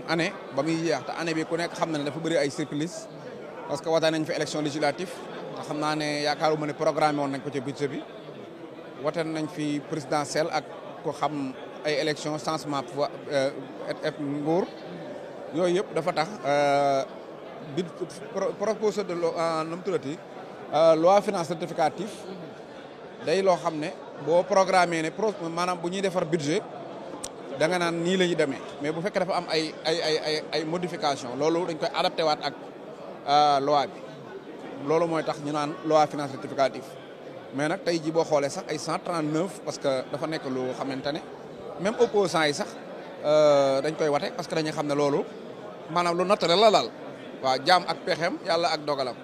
année ba muy jeex te année bi ku nekk xam na ne dafa bëri ay surprise parce que wate nañ fi élection législative te xam naa ne yaakaaruma ne programme woon nañ ko ci budget bi wate nañ fi présidentielle ak ko xam ay élection changement pouvoir nguur yooyu yëpp dafa tax bi proposition de loi nu mu tuddati loi finance rectificative day loo xam ne boo programmé ne maanaam bu ñuy defar budget da nga naan nii la ñuy demee mais bu fekkee dafa am ay modification loolu dañ koy adapté waat ak loi bi loolu mooy tax ñu naan loi finance rectificative mais nag tey ji boo xoolee sax ay 139 parce que dafa nekk lu xamante ne même opposants yi sax dañ koy wate parce que dañuy xam ne loolu maanaam lu naturel la daal waaw jaam ak pexeem yàlla ak dogalam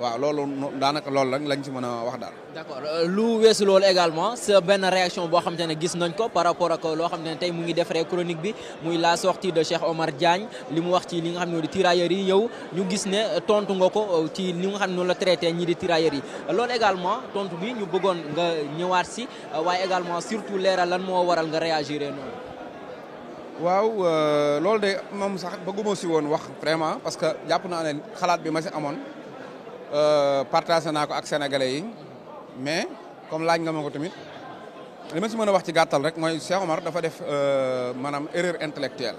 waaw loolu daanaka loolu lañ ci mën a wax daal. d'accord lu weesu loolu également c'est benn réaction boo xamante ne gis nañ ko par rapport ak loo xamante ne tey mu ngi defaree chronique bi muy la sortie de Cheikh Omar Diagne li mu wax ci li nga xam ne di tirailleurs yi yow ñu gis ne tontu nga ko ci li nga xam ne noonu la traité ñii di tirailleurs yi loolu également tontu bi ñu bëggoon nga ñëwaat si waaye également surtout leeral lan moo waral nga réagir noonu. waaw loolu de moom sax bëgguma si woon wax vraiment parce que jàpp naa ne xalaat bi ma si amoon partagé naa ko ak sénégalais yi mais comme laaj nga ma ko tamit li ma si mën a wax ci gàttal rek mooy Cheikh Omar dafa def maanaam erreur intellectuelle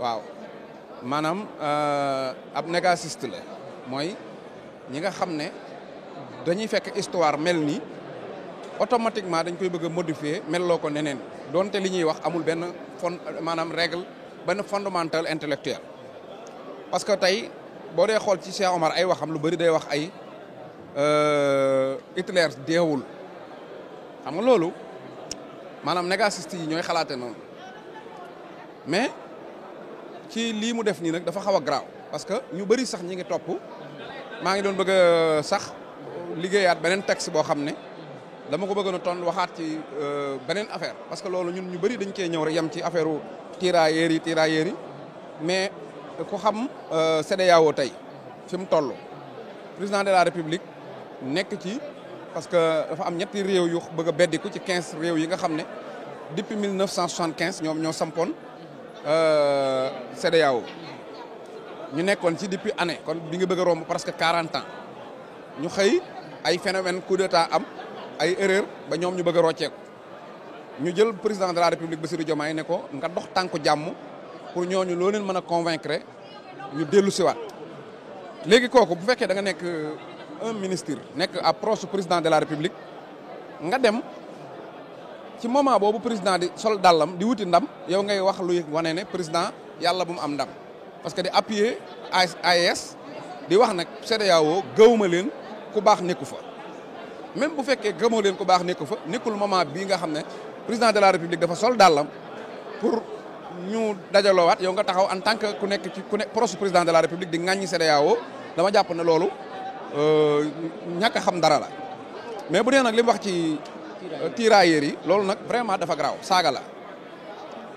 waaw maanaam ab négationiste la mooy ñi nga xam ne dañuy fekk histoire mel ni automatiquement dañ koy bëgg a modifier melloo ko neneen donte li ñuy wax amul benn maanaam règle benn fondamental intellectuel parce que tey boo dee xool ci Cheikh Omar ay waxam lu bëri day wax ay Hitler deewul xam nga loolu maanaam négationiste yi ñooy xalaate noonu mais ci lii mu def nii nag dafa xaw a graaw parce que ñu bëri sax ñi ngi topp maa ngi doon bëgg a sax liggéeyaat beneen texte boo xam ne dama ko bëggoon a ton waxaat ci beneen affaire parce que loolu ñun ñu bëri dañ cee ñëw rek yem ci affaire u tirailleurs yi mais ku xam CEDEAO tey fi mu toll président de la république nekk ci parce que dafa am ñetti réew yu bëgg a beddiku ci 15 réew yi nga xam ne depuis 1975 ñoom ñoo sampoon CEDEAO ñu nekkoon ci depuis année kon bi nga bëgg a romb presque 40 ans ñu xëy ay phénomène coup d'état am ay erreur ba ñoom ñu bëgg a rocceeku ñu jël président de la république Bassirou Diomaye ne ko nga dox tànku jàmm pour ñooñu loo leen mën a convaincre ñu dellu siwaat léegi kooku bu fekkee da nga nekk un ministre nekk approche président de la république nga dem ci moment boobu président di sol dàllam di wuti ndam yow ngay wax luy wane ne président yàlla bu mu am ndam parce que di appuyer AES di wax nag CEDEAO gëwuma leen ku baax nekku fa même bu fekkee gëmoo leen ku baax nekku fa nekkul moment bii nga xam ne président de la république dafa sol dàllam pour ñu dajaloowaat yow nga taxaw en tant que ku nekk proche président de la république di ŋàññi CEDEAO dama jàpp ne loolu ñàkk a xam dara la mais bu dee nag li mu wax ci tirailleurs yi loolu nag vraiment dafa garaaw saaga la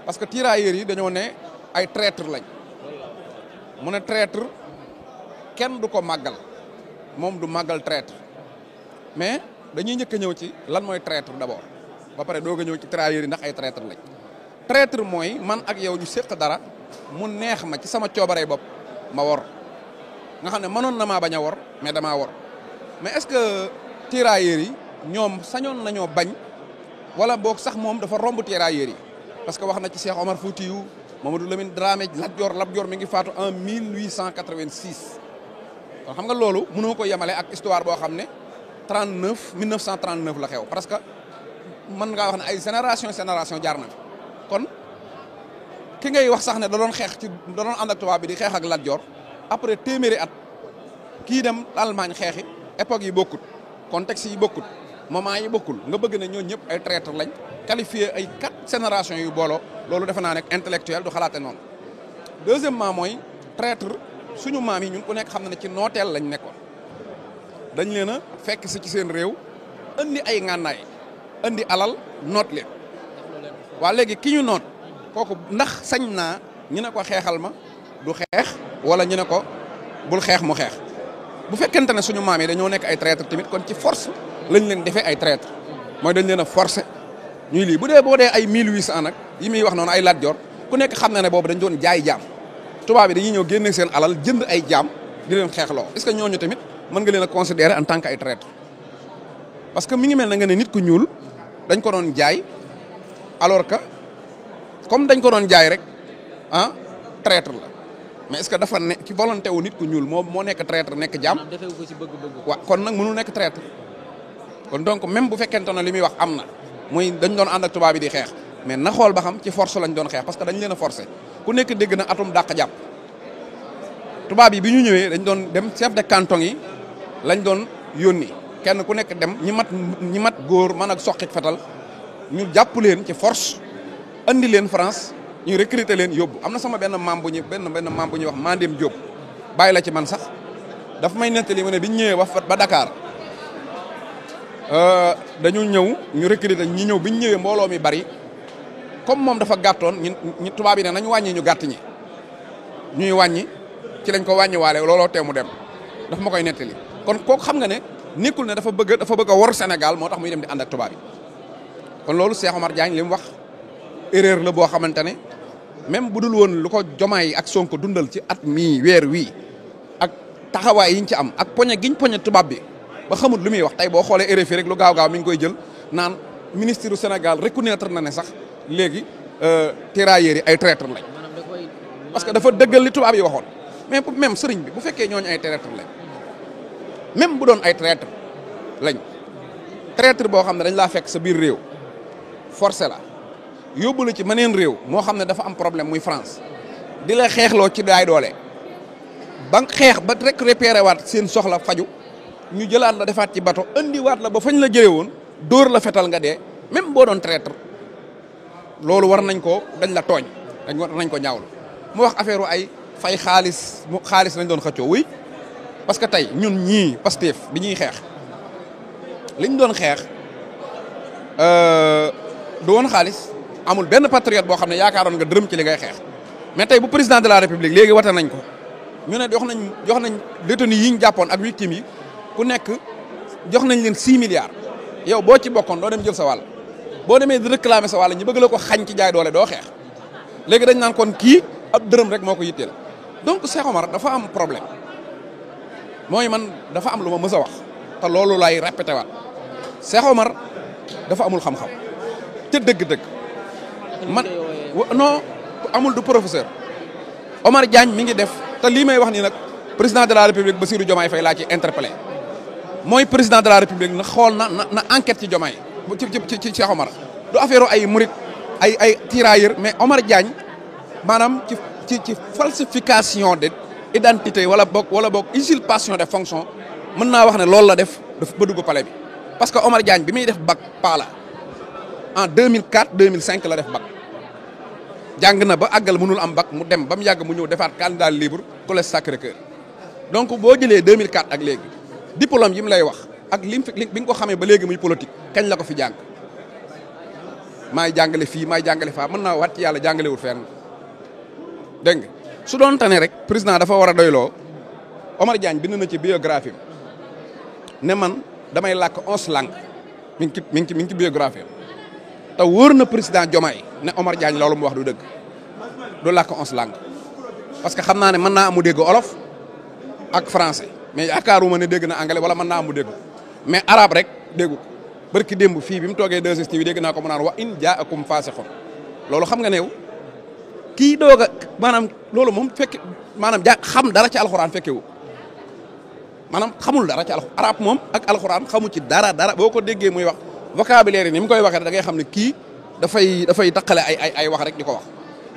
parce que tirailleurs yi dañoo ne ay traître lañ mu ne traître kenn du ko màggal moom du màggal traître mais dañuy njëkk a ñëw ci lan mooy traître d'abord ba pare doog a ñëw ci tirailleurs yi ndax ay traître lañ traître mooy man ak yow ñu séq dara mu neex ma ci sama coobaree bopp ma wor nga xam ne mënoon na maa bañ a wor mais damaa wor mais est-ce que tirailleurs yi ñoom sañoon nañoo bañ wala boog sax moom dafa romb tirailleurs yi parce que wax na ci Cheikh Omar Foutiyou Mamadou Lamine Dramé Lat Dior mi ngi faatu en 1886 kon xam nga loolu mënoo ko yemale ak histoire boo xam ne 1939 la xew parce que mën ngaa wax ne ay génération jaar na fi kon ki ngay wax sax ne da doon xeex da doon ànd ak tubaab bi di xeex ak Lat Dior après téeméeri at kii dem Allemagne xeexi époque yi bokkut contexte yi bokkut moment yi bokkul nga bëgg ne ñooñu ñëpp ay traître lañ qualifié ay 4 générations yu booloo loolu defe naa nekk intellectuel du xalaate noonu deuxièmement mooy traître suñu maam yi ñun ku nekk xam na ne ci nooteel lañ nekkoon dañ leen a fekk si ci seen réew andi ay ngànnaay andi alal noot leen waa léegi ki ñu noot kooku ndax sañ naa ñu ne ko xeexal ma du xeex wala ñu ne ko bul xeex mu xeex bu fekkente ne suñu maam yi dañoo nekk ay traître tamit kon ci force lañ leen defee ay traître mooy dañ leen a forcer ñuy lii bu dee boo dee ay 1800 nag yi muy wax noonu ay Lat Joor ku nekk xam na ne boobu dañ doon jaay jaam tubaab bi dañuy ñëw génne seen alal jënd ay jaam di leen xeexloo est-ce que ñooñu tamit mën nga leen a considérer en tant que ay traître parce que mi ngi mel na nga ne nit ku ñuul dañ ko doon jaay alors que comme dañ ko doon jaay rek ah traître la mais est-ce que dafa ne ci volonté wu nit ku ñuul moo nekk traître nekk jaam. defewu ko ci bëgg-bëgg. waaw kon nag mënul nekk traître kon donc même bu fekkente ne li muy wax am na muy dañ doon ànd ak tubaab bi di xeex mais na xool ba xam ci force lañ doon xeex parce que dañ leen a forcer ku nekk dégg na atum dàq jàpp tubaab yi bi ñu ñëwee dañ doon dem chef de canton yi lañ doon yónni kenn ku nekk dem ñi mat góor mën ak soqit fetal ñu jàpp leen ci force andi leen France ñu recruter leen yóbbu am na sama benn maam bu ñu wax Mandem Diop bàyyi la ci man sax daf may nettali ma ne bi ñu ñëwee ba Dakar dañu ñëw ñu recruter ñi ñëw bi ñu ñëwee mbooloo mi bari comme moom dafa gàttoon ñu tubaab yi ne nañu wàññi ñu gàtt ñi ñuy wàññi ci lañ ko wàññiwaale looloo tee mu dem dafa ma koy nettali kon kooku xam nga ne nekkul ne dafa bëgg a wor Sénégal moo tax muy dem di ànd ak tubaab yi kon loolu Cheikh Omar Diagne li mu wax erreur la boo xamante ne même bu dul woon lu ko Jomaay ak Sonko dundal ci at mii weer wii ak taxawaay yiñ ci am ak poñe giñ poñe tubaab bi ba xamul lu muy wax tey boo xoolee RFI rek lu gaaw mi ngi koy jël naan ministre du Sénégal reconnaître na ne sax léegi tirailleurs yi ay traître lañ parce que dafa dëggal li tubaab yi waxoon mais même sëriñ bi bu fekkee ñooñu ay traître lañ même bu doon ay traître lañ traître boo xam ne dañ laa fekk sa biir réew forcé la yóbbu la ci meneen réew moo xam ne dafa am problème muy France di la xeexloo ci daay doole ba xeex ba rek repéré waat seen soxla faju ñu jëlaat la defaat ci bato indiwaat la ba fañ la jëlee woon dóor la fetal nga dee même boo doon traître loolu war nañ ko dañ la tooñ war nañ ko ñaawlu mu wax affaire ay fay xaalis lañ doon xëccoo wuy parce que tey ñun ñii Pastef bi ñuy xeex liñ doon xeex du woon xaalis amul benn patriote boo xam ne yaakaaroon nga dërëm ci li ngay xeex mais tey bu président de la république léegi wate nañ ko ñu ne jox nañ détenus yi ñu jàppoon ak victimes yi ku nekk jox nañ leen 6 milliards yow boo ci bokkoon doo dem jël sa wàll boo demee di réclamer sa wàll ñu bëgg la ko xañ ci jaay doole doo xeex léegi dañ naan kon kii ab dërëm rek moo ko yitteel donc Cheikh Omar dafa am problème mooy man dafa am lu ma mës a wax te loolu laay répété waat Cheikh Omar dafa amul xam-xam te dëgg-dëgg man non amul du professeur Omar Diagne mi ngi def te lii may wax nii nag président de la république Bassirou Diomaye Faye laa ci interpellé mooy président de la république na xool na enquête ci Diomaye ci Cheikh Omar du affaire ay murit ay tirailleurs mais Omar Diagne maanaam ci falsification de identité wala boog usurpation de fonction mën naa wax ne loolu la def daf ba dugg palais bi parce que Omar Diagne bi muy def bac paala en 2004 2005 la def bac jàng na ba àggal mënul am bac mu dem ba mu yàgg mu ñëw defaat candidat libre collège Sacré-Cœur donc boo jëlee 2004 ak léegi diplôme yi mu lay wax ak bi nga ko xamee ba léegi muy politique kañ la ko fi jàng maay jàngale fii maay jàngale faa mën naa waat ci yàlla jàngalewul fenn dégg nga su doon tane rek président dafa war a doyloo Omar Diagne bind na ci biographie ne man damay làkk 11 langues mi ngi ci biographie te wóor na président Diomaye ne Omar Diagne loolu mu wax du dëgg du làkk 11 langues parce que xam naa ne mën naa amu dégg olof ak français mais yaakaaruma ne dégg na anglais wala mën naa amu dégg mais arabe rek déggu ko barki démb fii bi mu toogee 2STV dégg naa ko mu naan wa in jaakum faasiqun loolu xam nga neew kii doog a maanaam loolu moom fekk maanaam xam dara ci alxuraan fekkewu maanaam xamul dara ci alxuraan arabe moom ak alxuraan xamu ci dara boo ko déggee muy wax vocabulaire yi ni mu koy waxee da ngay xam ne kii dafay taqale ay wax rek di ko wax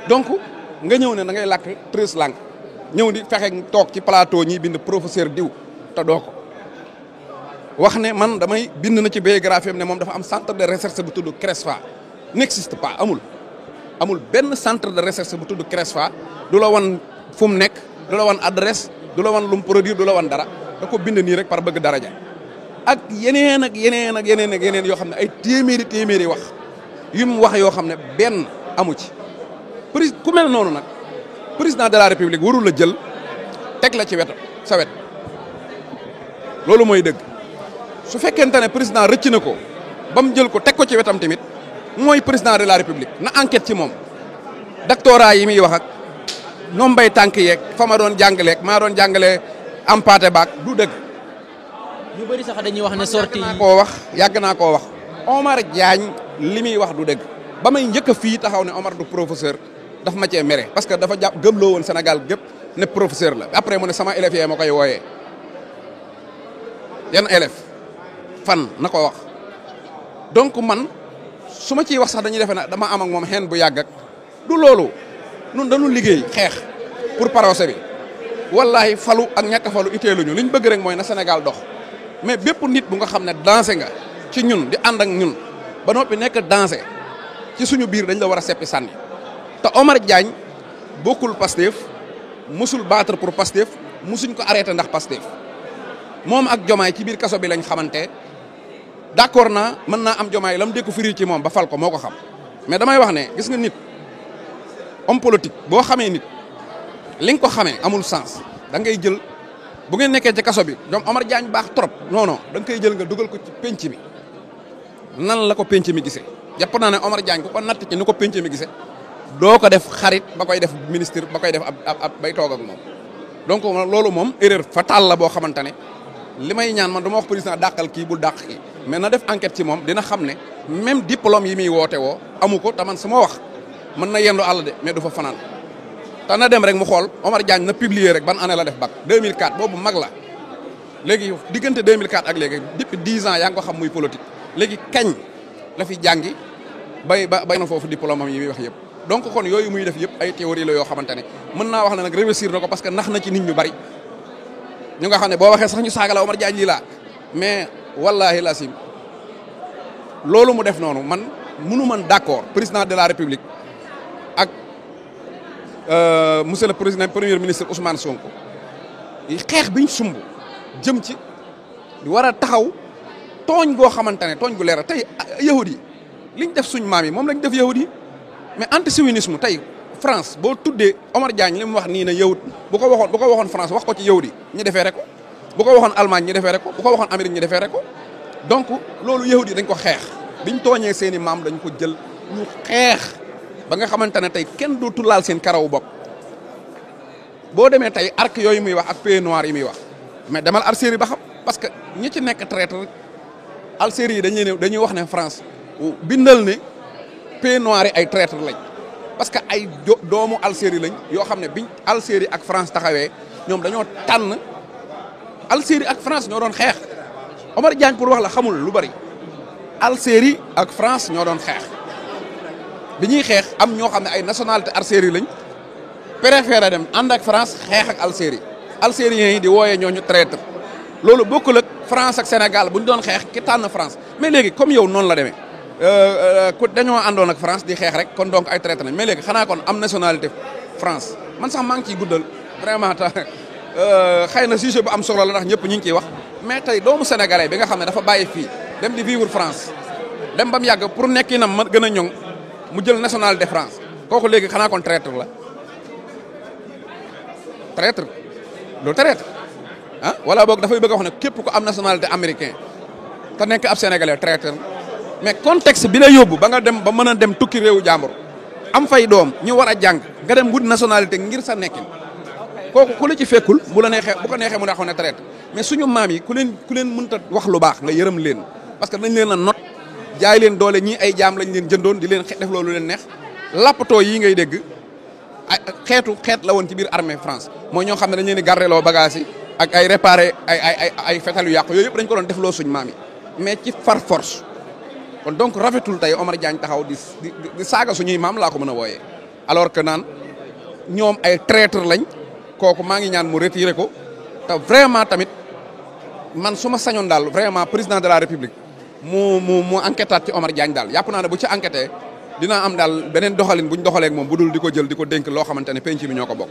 donc nga ñëw ne da ngay làkk 13 langues ñëw di fexe toog ci plateau ñi bind professeur diw te doo ko wax ne man damay bind na ci biographie am ne moom dafa am centre de recherche bu tudd CRESFA n'existe pas amul benn centre de recherche bu tudd CRESFA du la wan fu mu nekk du la wan adresse du la wan lu mu produire du la wan dara da ko bind nii rek par bëgg daraja ak yeneen yoo xam ne ay téeméeri wax yu mu wax yoo xam ne benn amu ci ku mel noonu nag président de la république warul la jël teg la ci wetam sa wet loolu mooy dëgg su fekkente ne président rëcc na ko ba mu jël ko teg ko ci wetam tamit mooy président de la république na enquête ci moom doctorat yi muy wax ak ñoom bay tànk yeeg fa ma doon jàngaleeg maa doon jàngalee am paate baak du dëgg. ñu bëri sax dañuy wax ne sortie yi yàgg naa koo wax Omar Diagne li muy wax du dëgg ba may njëkk a fii taxaw ne Omar du professeur daf ma cee mere parce que dafa jàpp gëmloo woon Sénégal gépp ne professeur la après mu ne sama élèves yee ma koy wooyee yan élèves fan na ko wax donc man su ma ciy wax sax dañuy defe ne dama am ak moom xeen bu yàgg ak du loolu nun dañu liggéey xeex pour procès bi wallahi falu ak ñàkk falu itteeluñu li ñu bëgg rek mooy na Sénégal dox mais bépp nit bu nga xam ne dansé nga ci ñun di ànd ak ñun ba noppi nekk dansé ci suñu biir dañ la war a seppi sànni te Omar Diagne bokkul Pastef musul battre pour Pastef musuñ ko arrêté ndax Pastef moom ak Jomaay ci biir kaso bi lañ xamante d'accord naa mën naa am Jomaay la mu dékku firi ci moom ba fal ko moo ko xam mais damay wax ne gis nga nit homme politique boo xamee nit li nga ko xamee amul sens da ngay jël bu ngeen nekkee ci kaso bi ñoom Omar Diagne baax trop non non da nga koy jël nga dugal ko ci penc mi nan la ko penc mi gisee jàpp naa ne Omar Diagne ku ko natt ci ni ko penc mi gisee doo ko def xarit ba koy def ministre ba koy def ab bay toog ak moom donc loolu moom erreur fatale la boo xamante ne li may ñaan man dama wax président dàqal kii bul dàq kii mais na def enquête ci moom dina xam ne même diplôme yi muy woote woo amu ko te man sama wax mën na yendu àll de mais du fa fanaan te na dem rek mu xool Omar Diagne na publier rek ban année la def bac 2004 boobu mag la léegi diggante 2004 ak léegi depuis 10 ans yaa ngi ko xam muy politique léegi kañ la fi jàngi bay na foofu diplôme am yi muy wax yëpp donc kon yooyu muy def yëpp ay théorie la yoo xamante ne mën naa wax ne nag réussir na ko parce que nax na ci nit ñu bari ñu nga xam ne boo waxee sax ñu saaga la Omar Diagne lii laa mais wallahi lasim loolu mu def noonu man mënu man d'accord président de la république ak monsieur le président premier ministre Ousmane Sonko xeex biñ sumb jëm ci war a taxaw tooñ goo xamante ne tooñ gu leer tey yahud yi liñ def suñ maam yi moom lañ def yahud yi mais antisémitisme tey France boo tuddee Omar Diagne li mu wax nii ne yahud bu ko waxoon France wax ko ci yahud yi ñu defee rek ko bu ko waxoon Allemagne ñu defee rek ko bu ko waxoon Amérique ñu defee rek ko donc loolu yahud yi dañ ko xeex biñ tooñee seeni maam dañ ko jël ñu xeex ba nga xamante ne tey kenn dootu laal seen karawu bopp boo demee tey arc yooyu muy wax ak pays noir yi muy wax mais demal Algérie ba xam parce que ñi ci nekk traître Algérie yi dañuy wax ne France bindal ne pays noir yi ay traître lañ parce que ay doomu Algérie lañ yoo xam ne biñ Algérie ak France taxawee ñoom dañoo tànn Algérie ak France ñoo doon xeex Omar Diagne pour wax la xamul lu bari Algérie ak France ñoo doon xeex bi ñuy xeex am ñoo xam ne ay nationalité Algérie lañ préféré dem ànd ak France xeex ak Algérie algériens yi di wooyee ñooñu traître loolu bokkul ak France ak Sénégal bu ñu doon xeex ki tànn France mais léegi comme yow noonu la demee ku dañoo àndoon ak France di xeex rek kon donc ay traître nañ mais léegi xanaa kon am nationalité France man sax maa ngi ciy guddal vraiment ta xëy na sujet bu am solo la ndax ñëpp ñu ngi ciy wax mais tey doomu sénégalais bi nga xam ne dafa bàyyi fii dem di vivre France dem ba mu yàgg pour nekkinam ma gën a ñoŋ mu jël nationalité France kooku léegi xanaa kon traître la traître lu traître ah wala boog dafay bëgg a wax ne képp ko am nationalité américain te nekk ab sénégalais traître mais contexte bi la yóbbu ba nga dem ba mën a dem tukki réewu jàmbur am fay doom ñu war a jàng nga dem wut nationalité ngir sa nekkin kooku ku la ci fekkul bu la neexee bu ko neexee mu ne xaw ne traître mais suñu maam yi ku leen mënta wax lu baax nga yërëm leen parce que dañ leen a not jaay leen doole ñii ay jaam lañ leen jëndoon di leen def loolu leen neex lappatoo yi ngay dégg xeet la woon ci biir armée France mooy ñoo xam ne dañ leen di gardeloo bagage yi ak ay réparé ay fetal yu yàqu yooyu yëpp dañ ko doon defloo suñ maam yi mais ci far force kon donc rafetul tey Omar Diagne taxaw di saaga suñuy maam laa ko mën a wooyee alors que naan ñoom ay traître lañ kooku maa ngi ñaan mu retiré ko te vraiment tamit man su ma sañoon daal vraiment président de la république mu enquêtaat ci Omar Diagne daal yàpp naa ne bu ci enquêté dinaa am daal beneen doxalin bu ñu doxalee ak moom bu dul di ko jël di ko dénk loo xamante ne penc bi ñoo ko bokk